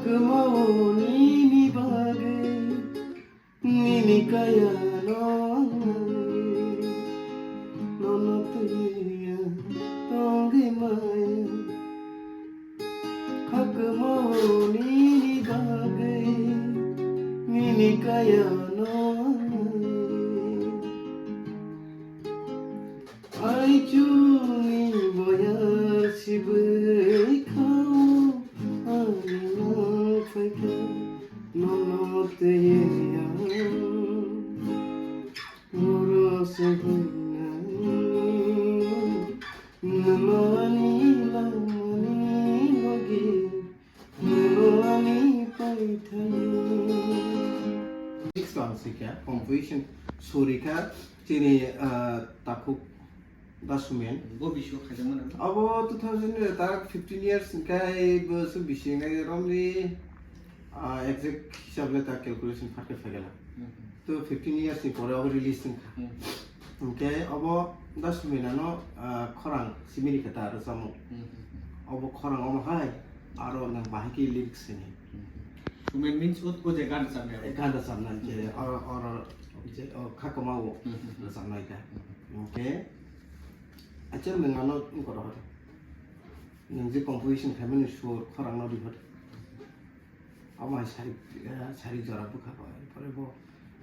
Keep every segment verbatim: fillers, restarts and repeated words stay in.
Kwmao nini bagwi, nini kaya no ang nai, nono twiya tongwi maya. Kha kwmao nini bagwi, nini kaya no ang nai. Aichuni boyar sibwi khao, ani nang phaikha, nono twiwi ang. Oro se hoinani, nono ani langmani logi, nono ani paithani. Six to ang sikha, composition, surikha, chini, ah, takhuk Dasumen. Bo bisio khaijak mano? Abo two thousand, tarak fifteen years hwnkhe bo se bisi hwnkhe romni, ah, exact hisab le ta calculation phat khe phaigala. Mhm. To fifteen years ni pore abo release wngkha. Mhm. Hwnkhe abo Dasumen ano, ah, khorang simi rikha ta rwchapmung. Mhm. Abo khorang omo hai aro nang bahai khe lyrics sini. Mhm. Sumen means o, o je gan rwchapnai abo. Gan rwchapnai je, mhm, oro, oro, je, o, kha kwmao, mhm, rwchapnai kha. Mhm. Hwnkhe Acha nwng ano wngkha rohor. Nwng je composition khaimani sur khorang no rihor. Amo hai sarik, eh, sarik jora bwkha ko. Pore bo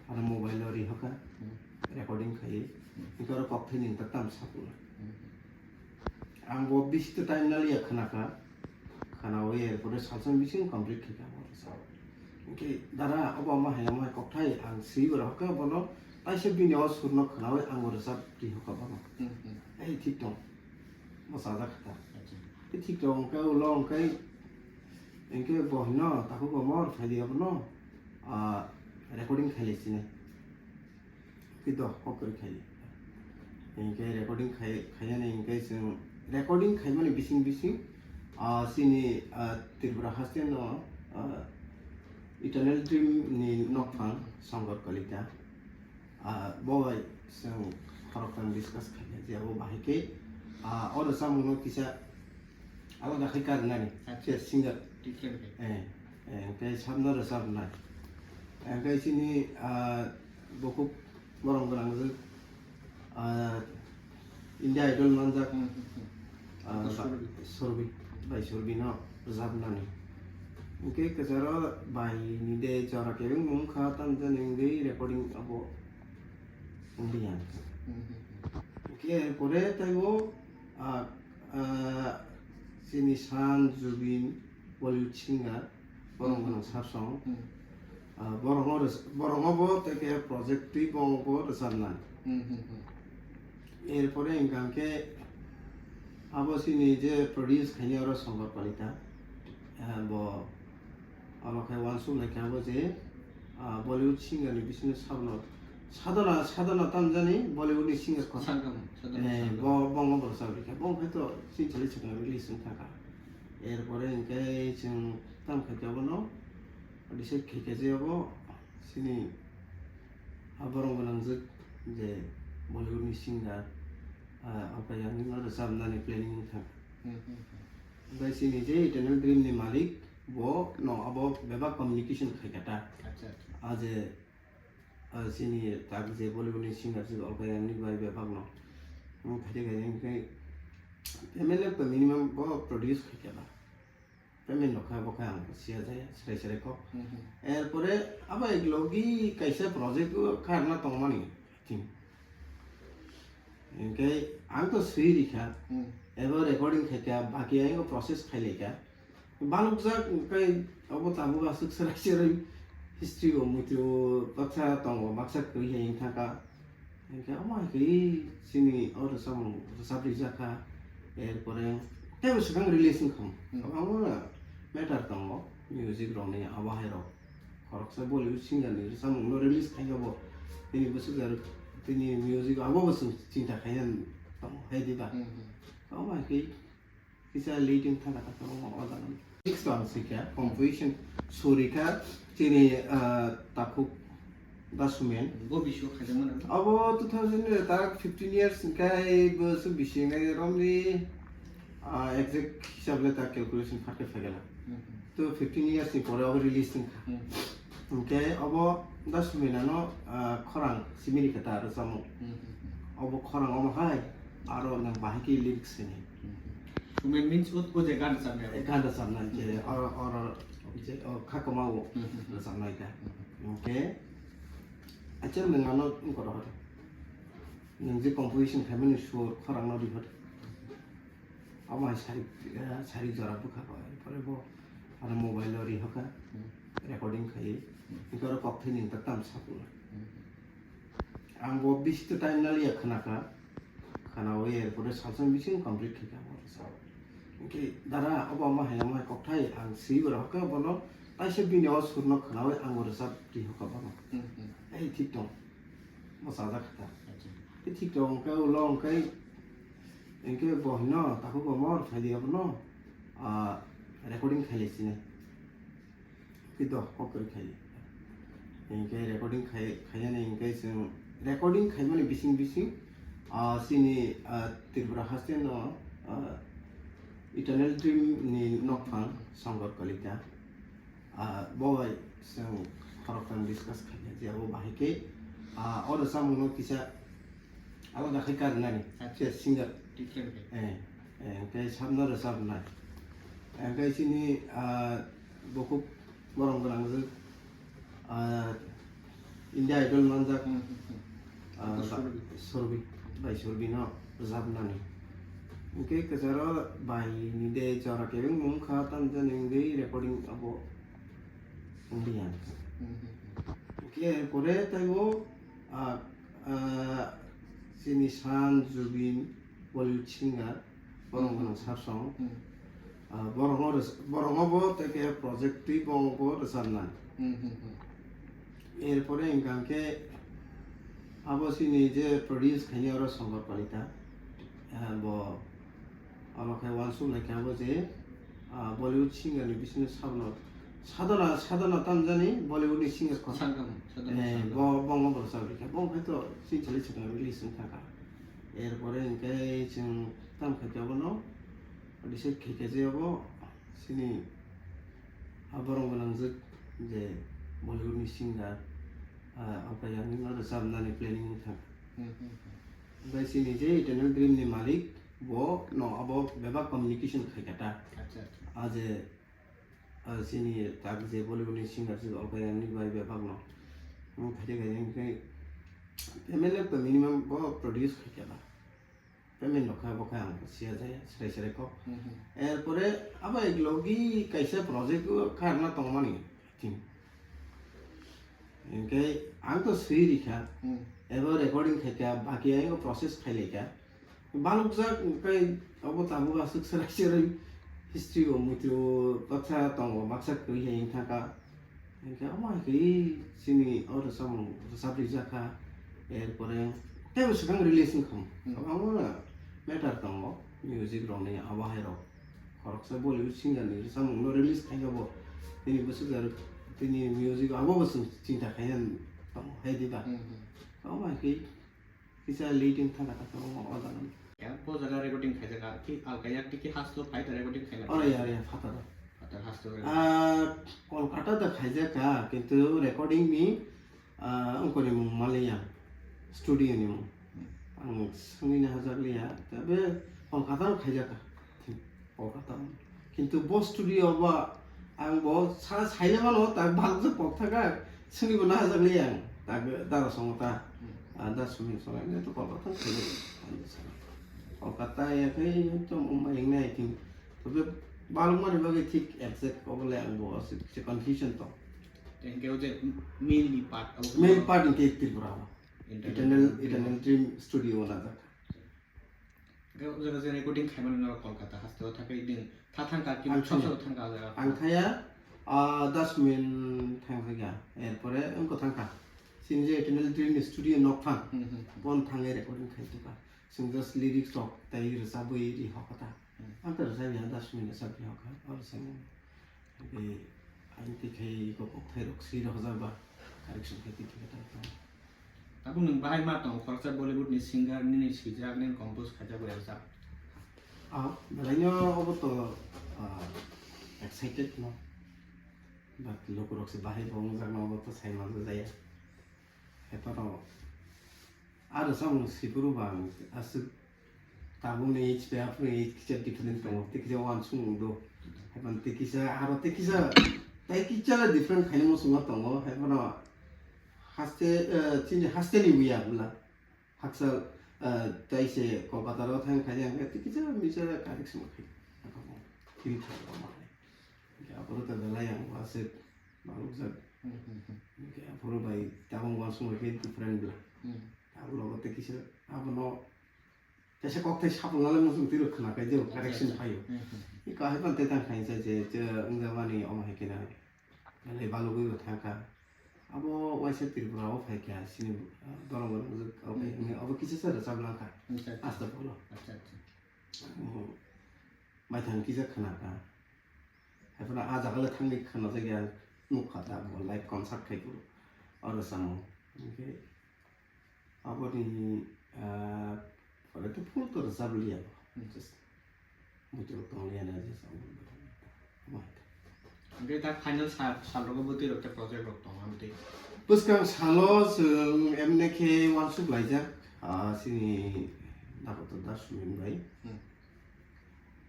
ano mobile o rihokha. Hmm. Recording khaiwi. Hmm. Hwnkhe oro kokthai ni ta tam sapula. Hmm. Ang bo bisi to time naliya khwnakha. Khwnawi erpore salsa bising complete khaikha abo rwchap. Hwnkhe dada obo ama hai ama hai kokthai ang swiwi rwkha bono, taisa bini o surno khwnawi ang bo rwchap rihokha bono. Hmm, hmm. Ei thik tong. Bo chajak kha ta. Acha. Ei thik tong hwnkhe ulo hwnkhe, hwnkhe bo hino takhuk bo mor khaidi abono, ah, recording khailai sini. Khe doh kok kwrwi khai. Hinkhe recording khai, khainani hinkhe chwng recording khaimani bising bising, ah, chini, ah, Tripura haste no, ah, Eternal Dream ni nokphang Songkor Kalita. Ah, bo bai chwng khoroktham discuss khaikha je abo bahai khe, ah, o rwchapmung no kisa alada khai karnani. Acha. Singer. Different khai. Eh, eh, hwnkhe sabno rwchapnai. Hwnkhe chini, ah, Bo khub borok gwnang rwjak, ah, India Idol manjak, hmm, hmm, hmm. Ah, Surbi. Surbi, bai Surbi no rwjapnani. Hwnkhe kwcharo bai ni de jora kebeng mung kha, tamjani wngwi recording abo wngya. Hmm, hmm, hmm. Hwnkhe pore taibo, ah, ah, chini San Zubeen, Bollywood singer, borok, hmm, gwnang sap song. Hmm. Ah, borokno rwch-, borokno bo tei khe project twi bo bo rwchapnai. Hmm, hmm, hmm. Erpore hwnkha khe abo chini je produce khainai oro Songkor Kalita, ah, bo abo khe uansuk lai khe abo je, ah, Bollywood singer ni bisingo sabno Sadhana, Sadhana tamjani Bollywood ni singer kho. Sangam, Sadhana, eh, sangam. Bo, bo wngkha bo rwchap rikha. Bo wngkha to chini chali chikon release wngkha kha. Erpore hwnkhe chwng tamo khaikhe abono decide khaikha je abo chini a borok gwnangjak je Bollywood ni singer, ah, Alka Yagnik no rwchapnani planning wngkha. Hmm, hmm, hmm. Bai chini je Eternal Dream ni malik bo no abo bebak communication khaikha ta. Acha, acha. A je Ah, chini tak je Bollywood ni singer se Alka Yagnik bai bebak no. Hmm, khaidi khaidi hwnkhe payment le minimum bo produce khaikha ba. Payment rok kha bo khe ang siya jaya, serai serai kok. Hmm, hmm. Erpore abo ek logi kaisa project o kharna tongmani thing. Hwnkhe ang to swi rikha. Hmm. Ebo recording khaikha, baki ayang process khailaikha. Balukjak, hwnkhe obo tabuk aswk serai serai history o muitu baksa tongo, baksa kwrwi hai wngkha kha. Hwnkhe omo hai khe chini o rwchapmung rwchap rijak kha, erpore teibo swkang release wngkha. Hmm. Kwbangma matter tongo, music rokni abo hai rok. Khoroksa Bollywood singer ni rwchapmung no release khaikha bo, tini bwswk jar, tini music abo bo chwng chinta khaina tongo, hai diba? Hmm, hmm. Omo hai khe Kisa leading thangkha ta kwbangma o jaga. Six to ang sikha, composition surikha chini, ah, takhuk Dasumen. Bo bisio khaijak mano? Abo two thousand, tarak fifteen years hwnkhe bo se bisi hwnkhe romni, Ah, exact hisab le ta calculation phat khe phaikha. Hmm. To fifteen years ni pore obo release wngkha. Hmm. Hwnkhe obo Das Sumina no, ah, khorang simi rikha ta rwchapmung. Hmm. Obo khorang omo hai, aro nang bahai khe lyrics sini. Hmm. Sumi means o, o je gan rwchapnai abo. Gan rwchapnai je, hmm, oro, oro, je, o kha kwmao, hmm, hmm, hmm, rwchapnai ta. Hmm. Hwnkhe, acha nwng ano wngkha rohor. Nwng je composition khaimani sur khorang no rihor. Abo hai sari, eh, sari jora bwkha bo, pore bo ano mobile o rihokha, hmm, recording khaiwi, hmm, hwnkhe oro kokthai ni ta tam saphuru. Hmm. Ang bo bisi to time naliya khnakha, khnawi erpore salsa bising complete khaikha bo rwchap. Hwnkhe dara obo ama hai ama hai kokthai ang swi bo rwkha bono, taisa bini o sur no khnawi ang bo rwchap rihokha bono. Hmm, hmm. Ei thik tong. Bo chajak kha ta. Acha. Tei thik tong hwnkhe ulo hwnkhe, hwnkhe bo hino takhuk bo mor phai di abono, ah, recording khailai sini. Tei do kok kwrwi khai. Hwnkhe recording khai, khaiyani hwnkhe chwng recording khaimani bising bising, ah, chini, ah, Tripura haste no, ah, Eternal Dream ni nokphang Songkor Kalita. Ah, bo bai chwng khoroktham discuss khaikha je abo bahai khe, ah, o rwchapmungno kisa alada khai karwnani, acha, khe singer. Different khai. Eh, eh, hwnkhe sabno rwchapnai. Hwnkhe chini, ah, bukhuk borom gwnang rwjak, ah, India Idol manjak, hmm, hmm, hmm, ah, Surbi. Surbi, bai Surbi no rwchapnani. Hwnkhe kwcharo bai ni de jora kebeng mung kha, tamjani wngwi recording abo wngya. Hmm, hmm, hmm. Hwnkhe pore taibo, ah, ah, chini Shan Zubeen Bollywood singer, borok gwnang sar song. Hmm. Ah, borokno rwch-, borokno bo tei khe project twi bo bo rwchapnai. Hmm, hmm, hmm. Erpore hwnkha khe abo chini je produce khainai oro Songkor Kalita, ah, bo abo khe uansuk lai khe abo je, ah, Bollywood singer ni bisingo sabno Sadhana, Sadhana tamjani Bollywood ni singer kho. Sangam, Sadhana eh, Sangam. Bo, bo bo rwchap rikha. Bo khe to chini chali chwng release wngkha kha. Erpore hwnkhe chwng tam khaikha bono decide khaikha je abo chini a borok gwnangjak je Bollywood ni singer, ah, Alka Yagnik no rwchapnani planning wngkha. Hmm, hmm, hmm. Bai chini je Eternal Dream ni malik bo no abo bebak communication khaikha ta. Acha, acha. A je Ah, chini tak je Bollywood ni singer se Alka Yagnik bai bebak no. Hmm, khaide khaide hwnkhe payment le to minimum bo produce khaikha ba. Payment rok kha bo kha ang siya jaya, serai serai kok. Hmm, hmm. Erpore abo ek logi kaisa project o kharna tongmani, I think. Hwnkhe ang to swi rikha, hmm, ebo recording khaikha, baki ayang process khailaikha. Balukjak, hwnkhe abo tabuk aswk serai serai history o muitu baksa tongo, baksa kwrwi hai wngkha kha. Hwnkhe omo hai khe chini o rwchapmung rwchap rijak kha, erpore teibo swkang release wngkha. Hmm. Kwbangma matter tongo, music rokni abo hai rok. Khoroksa Bollywood singer ni rwchapmung no release khaina bo tini bwswk jar, tini music abo bo chwng chinta khaina tongo, hai diba? Hmm, hmm. Omo hai khe kisa leading thangkha ta tongo o jaga. Ya, bo jaga recording khaijak, ah, ki Alka Yagnik ki hasto phai ta recording khaina. Oro ya, ya, phataro. Phatar hasto. Ah, Kolkata da khaijak kha, kintu recording ni, ah, wngkoni mung maliya, studio ni mung. Hmm. Ang swngwi na hajak liya, tabe Kolkata no khaijak kha. Kolkata. Kintu bo studio ba ang bo sa-, saina mano, tak balok je pok thaka, sini bo nahajak le ang, tak dara songo ta, hmm, ah, da sumi songo, ne to Kolkata thang thang, Kolkata ya kai to mumbai yang nai ting, to be balok mani bagi thik exact ko bole ang bo se, se confusion to. Thank you, je main ni part, main part ni Tripura. Eternal, Eternal Dream Studio na jak. Hwnkhe o jaga je recording khaimani norok Kolkata haste o thangkhe din tha thangkha ki ang sab thangya. Sab thangkha o jaga? Ang thaya, ah, dusmin thangkha, erpore wngkha thangkha. Chini je Eternal Dream ni studio nokphang, hmm, hmm, hmm, bon thangwi recording khai tongkha. Chwng just lyrics rok tei rwchabwi ri hokha ta. Hmm. Ang ta rwchabya dusmin rwchabwi hokha, o rwchabwi. Tei ang twi khai kok kok thai rok swi rok jak ba, correction khai twi khe ta. Tabuk nwng bahai ma tongo, khoroksa Bollywood ni singer, nini swijak, nini compose khaijak bai rwchap? Ah, belai no obo to, ah, excited no. But lukurok se bahai bo wngjak no obo to sai manjak jaya. Hepano aro samung sipuru bang aswk tabuk ni age pe aphuru age kisa different tongo. Tei kisa uansukmung do. Hepan tei kisa aro tei kisa, tei kisa different khaini muchungma tongo. Hepano haste, eh, chini haste ni wiya bwla. Haksa, eh, tei se Kolkata ro thang khaijak, tei kisa misa correction khai. Tini thang ma hai. Hingke aphuru ta belai ang uansuk balukjak. Hmm, hmm, hmm. Hingke aphuru bai tabung uansuk khe different bwla. Hmm. Tabuk logo tei kisa abono kaisa kok thai sapung nalai muchung twi rw khna khai je Acha, correction acha. Phaio. Hmm, hmm, hmm. I kahai pan tei tang khai je, je, je wngjakmani omo hai khe na. Belai balugwi bo thang kha. Abo waisa Tripura o phai kha, sini, ah, dorong rok wngkha, obo, hmm, hmm, abo kisa se rwchap lang kha. Acha, acha. Asta polo. Acha, acha. Abo maithang kisa khna kha. Haiphano ah jaga le thangwi khna jagya nuk kha ta, abo live concert khai phuru. Oro samo. Hingke Aboni, ah, pore to full to rwchap liya bo. Hmm. Just muitu rok tong liya na, just abo. Hwnkhe ta final sa-, sal rogo bwtwi rok ta project rok tong amtwi. Bwskang salo chwng M N A khe uansuk laijak, ah, chini Dakotor Das Sumin bai. Hmm.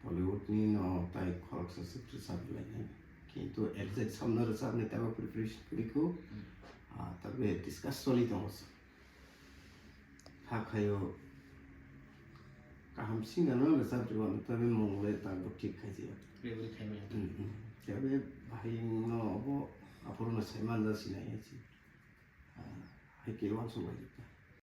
Bollywood ni no tai khoroksa se rwchap lainai. Kintu exact samno rwchapni tabo preparation kwrwi kho. Hmm. Ah, tabe discuss choli tongo. Hakhaio kaham singa no rwchap rwano tabe mung le tabuk thik khai jaya. Rwui khai maya. Hmm, hmm. Tabe bahai no obo aphuru no sai manja sinai hai se. Ah, hai khe uansuk laijak ta.